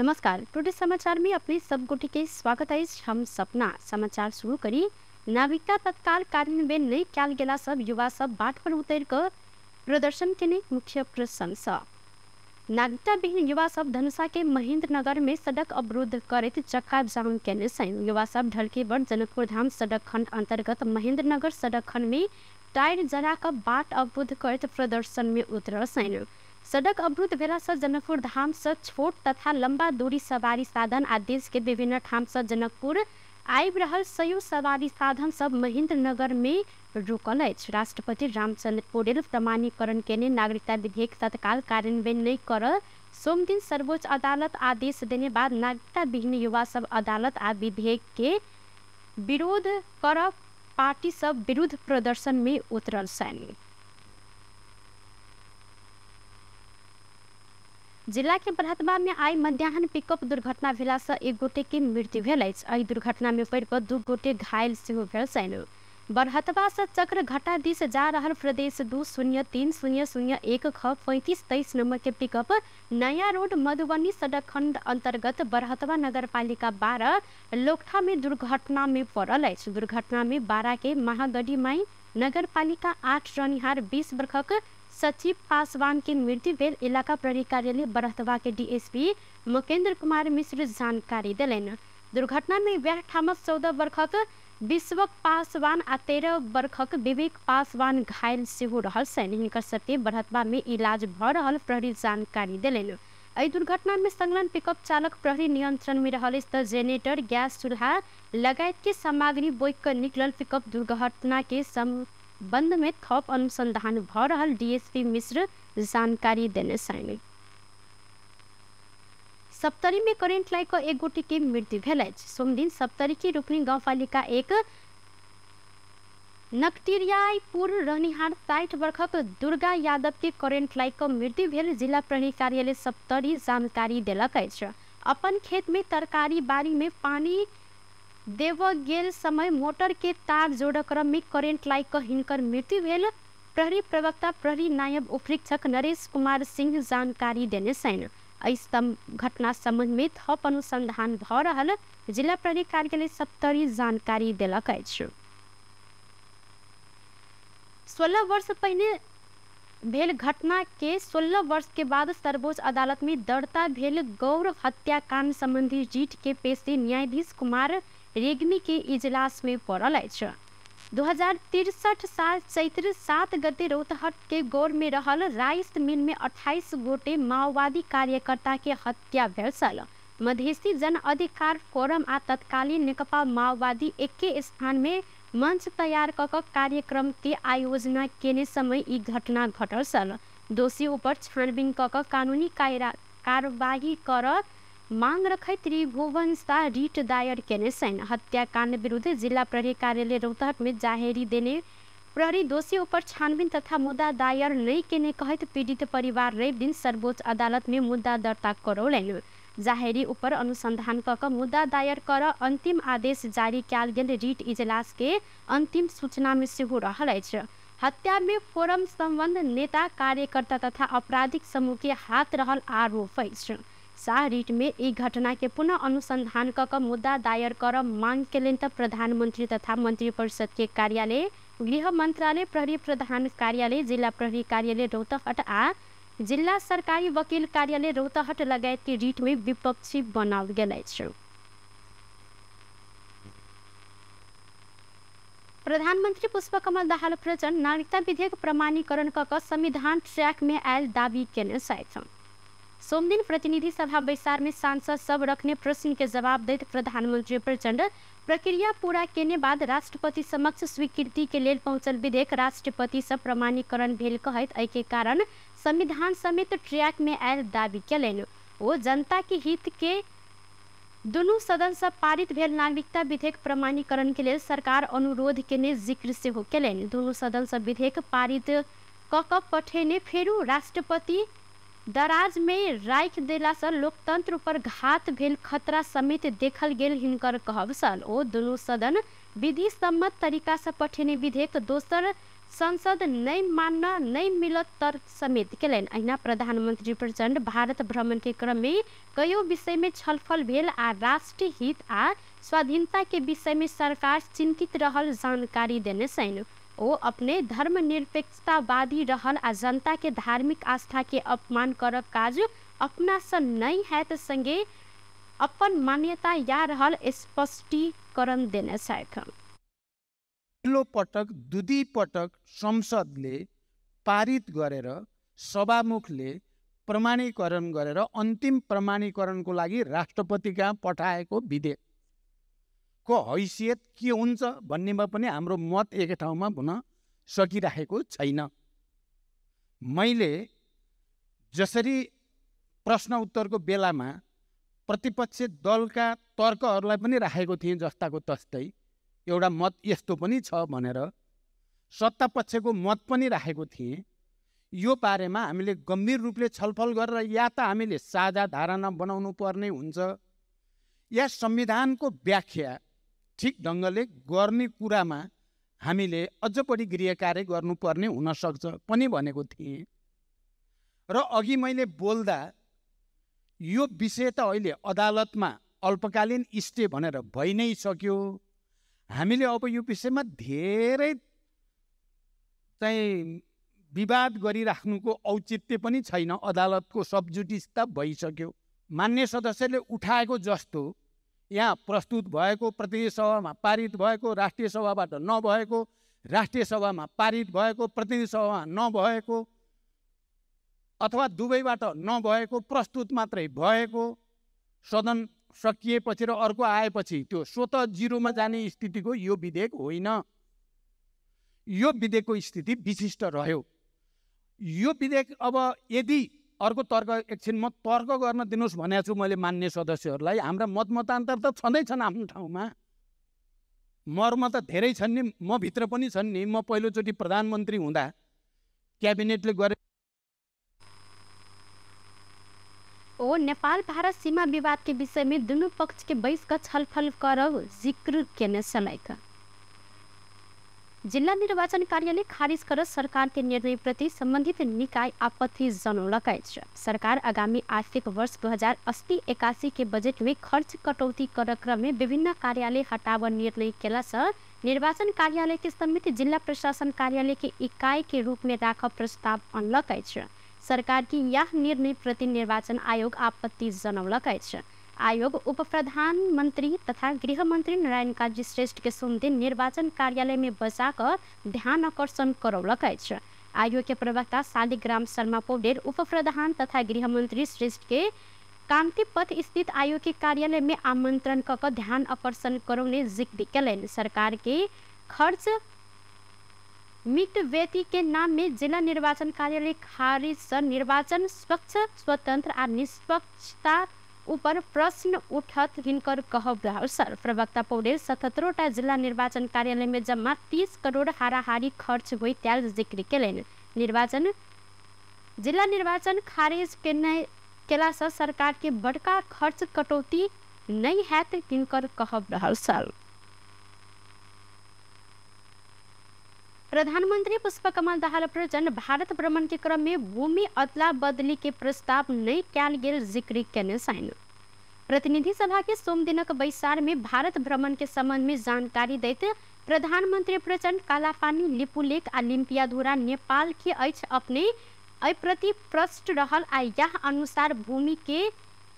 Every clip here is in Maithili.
नमस्कार, टुडे समाचार में अपने सब गोटे के स्वागत है। हम सपना समाचार शुरू करी। नागरिकता तत्काल कार्यान्वयन नहीं कयल गेला सब युवा सब बाट पर उतर कर प्रदर्शन केने मुख्य प्रशंसा। नागरिकता विहीन युवा सब धनुषा के महेंद्र नगर में सड़क अवरुद्ध करैत चक्का जाम केने छनि। युवा सब ढलकेबर जनकपुर धाम सड़क खंड अंतर्गत महेंद्र नगर सड़क खंड में टायर जरा कर बाट अवरुद्ध करैत प्रदर्शन में उतरल छनि। सड़क अवरुद्ध भेला से जनकपुर धाम से छोट तथा लंबा दूरी सवारी साधन आ देश के विभिन्न ठाम से जनकपुर आबि रहल सयौ सवारी साधन सब महेंद्र नगर में रुकल अछि। राष्ट्रपति रामचंद्र पौडेल प्रमाणीकरण केने नागरिकता विधेयक तत्काल कार्यान्वयन नहीं कर सोमदिन सर्वोच्च अदालत आदेश देने बाद नागरिकता विहीन युवा सब अदालत आ विधेयक के विरोध कर पार्टी सब विरुद्ध प्रदर्शन में उतरल छनि। जिला के बरहतबा में आई मध्याह्न पिकअप दुर्घटना भेला से एक गोटे के मृत्यु भेल अछि। एहि दुर्घटना में पड़ि कऽ 2 गोटे घायल सेहो भेल छनि। बरहतबा से चक्र घाटा दिस जा रहल प्रदेश 203001 ख 3523 नंबर के पिकअप नया रोड मधुबनी सड़क खंड अंतर्गत बरहतबा नगरपालिका 12 लोकठा में दुर्घटना में पड़ल अछि। दुर्घटना में 12 के महागढ़ी माई नगरपालिका 8 रहनिहार 20 वर्षक सचिव पासवान के मृत्यु भेल इलाका प्रहरी कार्यालय बरहतबा के डीएसपी मुकेंद्र कुमार मिश्र जानकारी देलनि। दुर्घटना में वएह ठामक 14 वर्षक विश्वक पासवान आ 13 वर्षक विवेक पासवान घायल सेहो रहल छनि। हिनकर सबके बरहतबा में इलाज भऽ रहल प्रहरी जानकारी देलनि। एहि दुर्घटना में संलग्न पिकअप चालक प्रहरी नियंत्रण में रहल अछि त जेनेरेटर, गैस चूल्हा लगायत के सामग्री बोकि कऽ निकलल पिकअप दुर्घटना के संबंध में थप अनुसंधान भऽ रहल डीएसपी मिश्र जानकारी देने छनि। सप्तरी में करेंट लागि कऽ एक गोटे के मृत्यु भेल अछि। सोमदिन सप्तरी के रुपनी गाउँपालिका 1 नकटिरियापुर रहनिहार 60 वर्षक दुर्गा यादव के करेंट लागि कऽ मृत्यु भेल जिला प्रहरी कार्यालय सप्तरी जानकारी देलक अछि। अपन खेत में तरकारी बाड़ी में पानी देव गेल समय मोटर के तार जोड़ क्रम में करेंट लागि कऽ हिनकर मृत्यु भेल प्रहरी प्रवक्ता प्रहरी नायब उपरीक्षक नरेश कुमार सिंह जानकारी देने छनि। एहि घटना संबंध में थप अनुसंधान भऽ रहल जिला प्रहरी कार्यालय सप्तरी जानकारी देलक अछि। 16 वर्ष पहिने भेल घटना के 16 वर्ष के बाद सर्वोच्च अदालत में दर्ता भेल गौर हत्याकांड संबंधी रिट के पेशी न्यायाधीश कुमार रेग्मी के इजलास में पड़ल अछि। 2063 साल चैत्र 7 गते रौतहट के गौर में रहल राइस मिल में 28 गोटे माओवादी कार्यकर्ता के हत्या भेल छल। मधेसी जन अधिकार फोरम आ तत्कालीन नेकपा माओवादी एके स्थान में मंच तैयार कऽ कऽ कार्यक्रम के आयोजना केने समय ई घटना घटल छल। दोषी ऊपर छानबीन कऽ कऽ कानूनी कार्यवाही कर मांग रखैत त्रिभुवन शाह रिट दायर केने छनि। हत्याकांड विरुद्ध जिला प्रहरी कार्यालय रौतहट में जाहेरी देने प्रहरी दोषी ऊपर छानबीन तथा मुद्दा दायर नहीं केने कहैत पीड़ित परिवार रवि दिन सर्वोच्च अदालत में मुद्दा दर्ता करौलनि। जाहेरी ऊपर अनुसंधान कऽ कऽ मुद्दा दायर कर अंतिम आदेश जारी कयल गेल रिट इजलास के अंतिम सूचना में सेहो रहल अछि। हत्या में फोरम संबंध नेता, कार्यकर्ता तथा आपराधिक समूह के हाथ रहल आरोप अछि। शाह रिट में ई घटना के पुनः अनुसंधान कऽ कऽ मुद्दा दायर कर मांग केलनि त प्रधानमंत्री तथा मंत्रिपरिषद के कार्यालय, गृह मंत्रालय, प्रहरी प्रधान कार्यालय, जिला प्रहरी कार्यालय रौतहट आ जिला सरकारी वकील कार्यालय रौतहट लगायत के रिट में विपक्षी बनाओल गेल अछि। प्रधानमंत्री पुष्पकमल दाहाल प्रचण्ड नागरिकता विधेयक प्रमाणीकरण कऽ कऽ संविधान ट्रैक में आयल दावी केने छथि। सोमदिन प्रतिनिधि सभा बैसार में सांसद सब रखने प्रश्न के जवाब दैत प्रधानमंत्री प्रचण्ड प्रक्रिया पूरा केने बाद राष्ट्रपति समक्ष स्वीकृति के लेल पहुंचल विधेयक राष्ट्रपति से प्रमाणीकरण भेल कहैत एहि के कारण संविधान समेत ट्रैक में आयल दावी केलनि। ओ जनता के हित के दुनू सदन से पारित भेल नागरिकता विधेयक प्रमाणीकरण के लेल सरकार अनुरोध केने जिक्र सेहो केलनि। दुनू सदन से विधेयक पारित कऽ कऽ पठेने फेरू राष्ट्रपति दराज में राखि देला से लोकतंत्र पर घात भेल खतरा समेत देखल गेल हिनकर कहब छल। ओ दुनू सदन विधि सम्मत तरीका से पठेने विधेयक दोसर संसद नै मान्न नै मिलत तर्क समेत केलनि। अहिना प्रधानमन्त्री प्रचण्ड भारत भ्रमण के क्रम में कयौं विषय में छलफल भेल आ राष्ट्रीय हित आ स्वाधीनता के विषय में सरकार चिंतित रहल जानकारी देने छनि। ओ अपने धर्मनिरपेक्षतावादी रहल आ जनता के धार्मिक आस्था के अपमान करब काज अपना से नहीं हैत संगे अपन मान्यता या रहल स्पष्टीकरण देने छथि। पहिलो पटक दुई पटक संसदले पारित गरेर सभामुखले प्रमाणीकरण गरेर अन्तिम प्रमाणीकरणको लागि राष्ट्रपति कहाँ पठाएको विधेयकको हैसियत के हुन्छ भन्नेमा पनि हाम्रो मत एक ठाउँमा हुन सकिरहेको छैन। मैले जसरी प्रश्न उत्तरको बेलामा प्रतिपक्ष दलका तर्कहरूलाई पनि राखेको थिएँ जस्ताको तस्तै, एउटा मत यस्तो पनि छ भनेर सत्ता पक्षको मत पनि राखेको थिएँ। यो बारेमा हामीले गम्भीर रूपले छलफल गरेर या त हामीले साझा धारणा बनाउनु पर्ने हुन्छ या संविधानको व्याख्या ठिक ढङ्गले गर्ने कुरामा हामीले अझ बढी गृह कार्य गर्नुपर्ने हुनसक्छ पनि भनेको थिएँ। र अघि मैले बोल्दा यो विषय त अहिले अदालतमा अल्पकालीन स्टे भनेर भइ नै सक्यो। हामीले अब यो विषयमा धेरै चाहिँ विवाद गरिराख्नुको औचित्य पनि छैन, अदालतको सबजुडिस त भइसक्यो। मान्य सदस्यले उठाएको जस्तो यहाँ प्रस्तुत भएको, प्रतिनिधि सभामा पारित भएको, राष्ट्रिय सभाबाट नभएको, राष्ट्रिय सभामा पारित भएको, प्रतिनिधि सभामा नभएको अथवा दुवैबाट नभएको, प्रस्तुत मात्रै भएको, सदन सकिएपछि र अर्को आएपछि त्यो स्वत जिरोमा जाने स्थितिको यो विधेयक होइन। यो विधेयकको स्थिति विशिष्ट रह्यो। यो विधेयक अब यदि अर्को तर्क एकछिन म तर्क गर्न दिनुहोस् भनेको छु मैले मान्य सदस्यहरूलाई। हाम्रा मत मतान्तर त छँदैछन् आफ्नो ठाउँमा, मर्म त धेरै छन् नि, म भित्र पनि छन् नि। म पहिलोचोटि प्रधानमन्त्री हुँदा क्याबिनेटले गरे ओ नेपाल भारत सीमा विवाद के विषय में दुनू पक्ष के बैस क छलफल करब जिक्र केने छलैक। जिल्ला निर्वाचन कार्यालय खारिज कर सरकार के निर्णय प्रति संबंधित निकाय आपत्ति जनौलक अछि। सरकार आगामी आर्थिक वर्ष 2080-81 के बजेट में खर्च कटौती कर क्रम में विभिन्न कार्यालय हटाव निर्णय केला से निर्वाचन कार्यालय के समिति जिल्ला प्रशासन कार्यालय के इकाई के रूप में राख प्रस्ताव अनलक अछि। सरकार की यह निर्णय प्रति निर्वाचन आयोग आपत्ति जनौलक अछि। आयोग उप प्रधानमंत्री तथा गृहमंत्री नारायण काजी श्रेष्ठ के सोमदिन निर्वाचन कार्यालय में बजाकर ध्यान आकर्षण करौलक अछि। आयोग के प्रवक्ता शालिग्राम शर्मा पौडेल उप प्रधान तथा गृहमंत्री श्रेष्ठ के कांतिपथ स्थित आयोग के कार्यालय में आमंत्रण क ध्यान आकर्षण करौने जिक्र केलनि। सरकार के खर्च मितव्ययी के नाम में जिला निर्वाचन कार्यालय खारिज से निर्वाचन स्वच्छ, स्वतंत्र आ निष्पक्षता ऊपर प्रश्न उठत हिनकर कहब रहल सर। प्रवक्ता पौडेल 77टा जिला निर्वाचन कार्यालय में जम्मा 30 करोड़ हाराहारी खर्च हुई त्याल जिक्र केलनि। निर्वाचन जिला निर्वाचन खारिज केला से सरकार के बड़का खर्च कटौती नहीं हैत हिनकर कहब रहल सर। प्रधानमंत्री पुष्पकमल दाहाल प्रचण्ड भारत भ्रमण के क्रम में भूमि अदला बदली के प्रस्ताव नहीं कयल गेल जिक्र केने छनि। प्रतिनिधि सभा के सोमदिनक बैसार में भारत भ्रमण के संबंध में जानकारी दैत प्रधानमंत्री प्रचण्ड कालापानी, लिपुलेख आ लिम्पियाधुरा नेपाल के अछि अपने एहि प्रति प्रष्ट रहल आ यह अनुसार भूमि के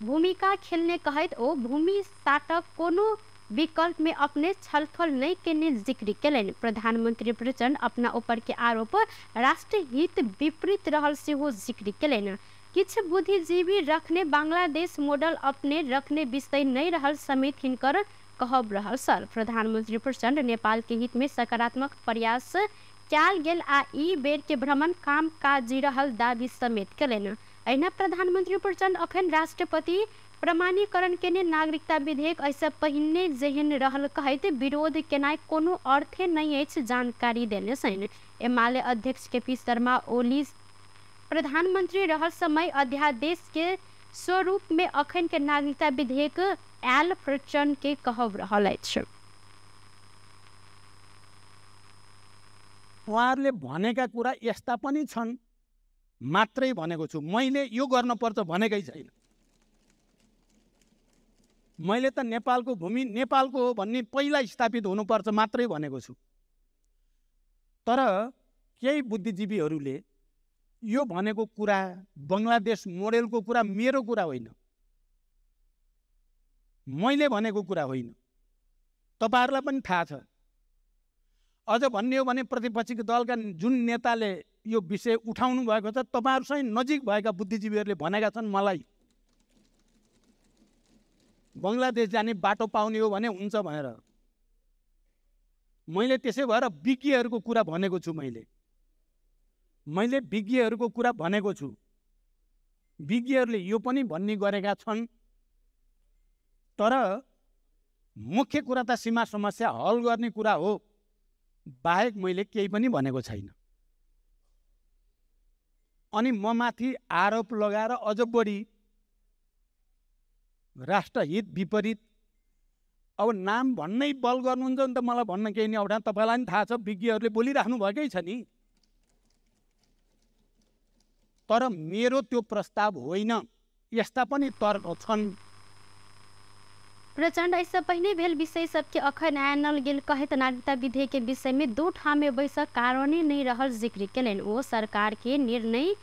भूमिका खेलने कहैत ओ भूमि साटक कोनो विकल्प में अपने छलफल नहीं केने जिक्र केलनि। प्रधानमंत्री प्रचण्ड अपना ऊपर के आरोप राष्ट्रहित विपरीत रहल सेहो जिक्र केलनि। किछु बुद्धिजीवी रखने बांग्लादेश मॉडल अपने रखने विषय नहीं रहल समेत हिनकर कहब रहल सर। प्रधानमंत्री प्रचण्ड नेपाल के हित में सकारात्मक प्रयास कयल गेल आ ई बेर के भ्रमण काम काजी रहल दावी समेत केलनि। अहिना प्रधानमंत्री प्रचण्ड अखन राष्ट्रपति प्रमाणीकरण केने नागरिकता विधेयक ऐसा पहिने जेहन रहल कहैत विरोध केनाइ कोनो अर्थे नहीं अछि जानकारी देने छनि। एमाले अध्यक्ष केपी शर्मा ओली प्रधानमंत्री रहल समय अध्यादेश के स्वरूप में अखन के नागरिकता विधेयक आयल प्रचण्ड के कहब रहल अछि। उहाँहरूले भनेका कुरा यस्ता पनि छन् मात्रै भनेको छु, मैले यो गर्नुपर्छ भनेकै छैन। मैले त नेपालको भूमि नेपालको हो भन्ने पहिला स्थापित हुनुपर्छ मात्रै भनेको छु। तर केही बुद्धिजीवीहरूले यो भनेको कुरा बङ्गलादेश मोडेलको कुरा मेरो कुरा होइन, मैले भनेको कुरा होइन, तपाईहरूलाई पनि थाहा छ। अझ भन्ने हो भने प्रतिपक्षी दलका जुन नेताले यो विषय उठाउनु भएको छ तपाईहरूसँग नजिक भएका बुद्धिजीवीहरूले भनेका छन् मलाई बङ्गलादेश जाने बाटो पाउने हो भने हुन्छ भनेर। मैले त्यसै भएर विज्ञहरूको कुरा भनेको छु, मैले विज्ञहरूको कुरा भनेको छु। विज्ञहरूले यो पनि भन्ने गरेका छन्। तर मुख्य कुरा त सीमा समस्या हल गर्ने कुरा हो, बाहेक मैले केही पनि भनेको छैन। अनि म माथि आरोप लगाएर अझ बढी राष्ट्रहित विपरीत, अब नाम भन्नै बल गर्नुहुन्छ नि त मलाई भन्न केही नै अप्ठ्यारो, तपाईँलाई पनि थाहा छ, विज्ञहरूले बोलिराख्नु भएकै छ नि। तर मेरो त्यो प्रस्ताव होइन, यस्ता पनि तर्क छन्। प्रचण्ड ऐसे पहिने भेल विषय सबके अखन आनल गेल कहैत नागरिकता विधेयक के विषय में दो ठाम बैस कारणे नहीं रहल जिक्र केलनि। ओ सरकार के निर्णय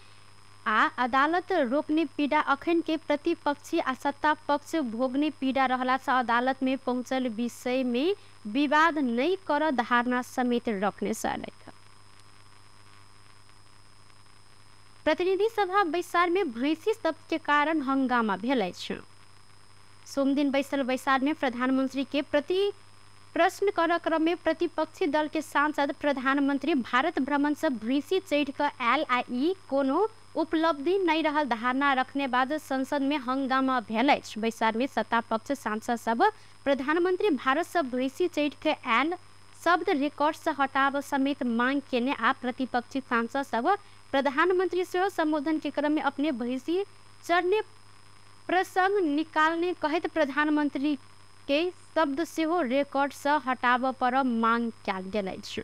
आ अदालत रोकने पीड़ा अखन के प्रतिपक्षी आ सत्ता पक्ष भोगने पीड़ा रहला से अदालत में पहुंचल विषय में विवाद नहीं कर धारणा समेत रखने सलक। प्रतिनिधि सभा बैसार में भैंसी शब्द के कारण हंगामा भेल अछि। सोमदिन बैसल बैसार में प्रधानमंत्री के प्रति प्रश्न कर क्रम में प्रतिपक्षी दल के सांसद प्रधानमंत्री भारत भ्रमण से भैंसी चढ़ कर आयल आ ई कोनो उपलब्धि नहीं रहल धारणा रखने बाद संसद में हंगामा भेल अछि। बैसार में सत्ता पक्ष सांसद सब प्रधानमंत्री भारत से भैंसी चढ़ के आयल शब्द रिकॉर्ड से हटाव समेत मांग केने आ प्रतिपक्षी सांसद सब प्रधानमंत्री सेहो संबोधन के क्रम में अपने भैंसी चढ़ने प्रसंग निकालने कहैत प्रधानमंत्री के शब्द सेहो रिकॉर्ड से हटाब पर मांग कयल गेल अछि।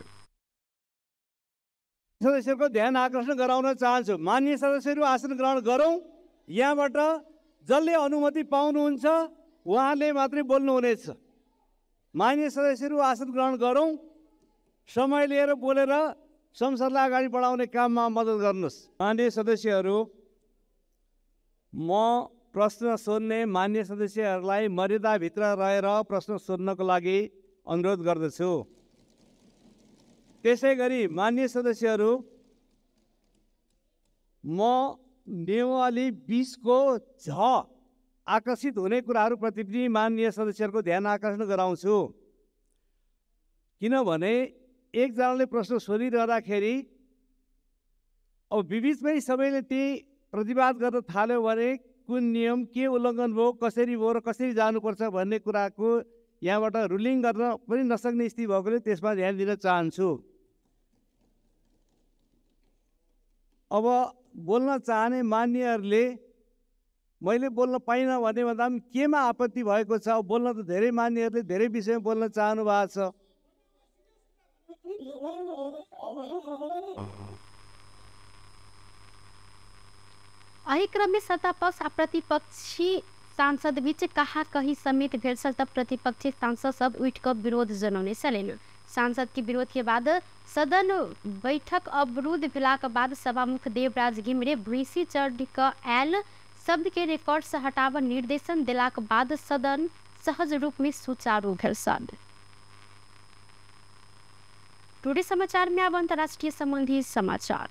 सदस्यहरूको ध्यान आकर्षण गराउन चाहन्छु। मान्य सदस्यहरू आसन ग्रहण गरौँ। यहाँबाट जसले अनुमति पाउनुहुन्छ उहाँले मात्रै बोल्नुहुनेछ। मान्य सदस्यहरू आसन ग्रहण गरौँ। समय लिएर बोलेर संसदलाई अगाडि बढाउने काममा मद्दत गर्नुहोस्। मान्य सदस्यहरू, म प्रश्न सोध्ने मान्य सदस्यहरूलाई मर्यादाभित्र रहेर प्रश्न सोध्नको लागि अनुरोध गर्दछु। त्यसै गरी मान्य सदस्यहरू, म नियमावली 20 को झ आकर्षित हुने कुराहरूप्रति पनि मान्य सदस्यहरूको ध्यान आकर्षण गराउँछु। किनभने एकजनाले प्रश्न सोधिरहँदाखेरि अब बिचमै सबैले त्यही प्रतिवाद गर्न थाल्यो भने कुन नियम के उल्लङ्घन भयो, कसरी भयो र कसरी जानुपर्छ भन्ने कुराको यहाँबाट रुलिङ गर्न पनि नसक्ने स्थिति भएकोले त्यसमा ध्यान दिन चाहन्छु। अब बोल्न चाहने मान्यहरूले मैले बोल्न पाइनँ भन्ने भन्दा पनि केमा आपत्ति भएको छ? बोल्न त धेरै मान्यहरूले धेरै विषयमा बोल्न चाहनु भएको छ। एहि क्रम में सत्तापक्ष आ प्रतिपक्षी सांसद बीच कहा कही समेत भेल छल तब प्रतिपक्षी सांसद सब उठि कऽ विरोध जनौने छलनि। सांसद के विरोध के बाद सदन बैठक अवरुद्ध भेलाक बाद सभामुख देवराज घिमिरे भैंसी चढ़ि कऽ आयल शब्द के रिकॉर्ड से हटाबऽ निर्देशन देलाक बाद सदन सहज रूप में सुचारू भेल छल। टुडे समाचार में अब अंतर्राष्ट्रीय संबंधी समाचार।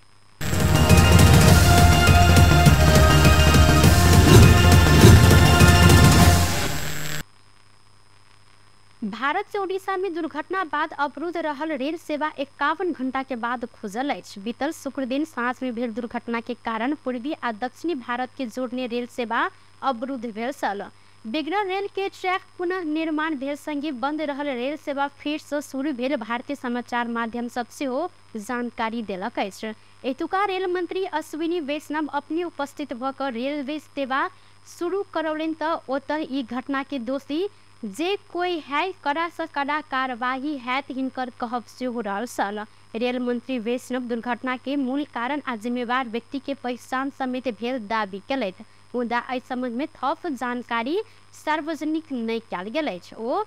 भारत से ओडिशा में दुर्घटना बाद अवरुद्ध रहल रेल सेवा 51 घंटा के बाद खुजल अछि। बीतल शुक्र दिन साँझ में भेल दुर्घटना के कारण पूर्वी आ दक्षिणी भारत के जोड़ने रेल सेवा अवरुद्ध भेल छल। बिगड़ल रेल के ट्रैक पुनः निर्माण भेल संगे बंद रहल रेल सेवा फेर से शुरू भेल भारतीय समाचार माध्यम सब सेहो जानकारी देलक अछि। एतुका रेल मंत्री अश्विनी वैष्णव अपने उपस्थित भऽ कऽ रेलवे सेवा शुरू करौलनि तऽ ओतहि ई घटना के दोषी जे कोई है कड़ा से कड़ा कार्यवाही हैत हिनकर कहब सेहो रहल छल। रेल मंत्री वैष्णव दुर्घटना के मूल कारण आ जिम्मेवार व्यक्ति के पहचान समेत भेल दावी केलथि, मुदा एहि संबंध में थप जानकारी सार्वजनिक नहि कयल गेल अछि। ओ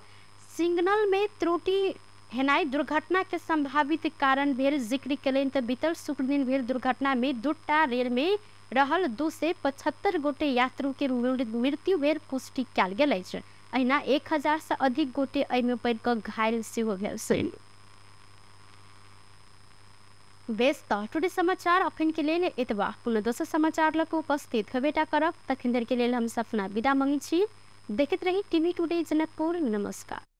सिग्नल में त्रुटि हेनाइ दुर्घटना के संभावित कारण भेल जिक्र केलनि। तऽ बीतल शुक्र दिन भेल दुर्घटना में दूटा रेल में रहल 275 गोटे यात्रु के मृत्यु भेल पुष्टि कयल गेल अछि। अहिना 1000 से अधिक गोटे एहिमे पड़ि कऽ घायल सेहो भेल छनि। बेस तऽ टुडे समाचार अखन के लेल एतबा। पुनः दोसर समाचार लऽ कऽ उपस्थित हेबेटा करब, तखन धरि के लेल हम सपना विदा मंगै छी। देखैत रही टीवी टुडे जनकपुर। नमस्कार।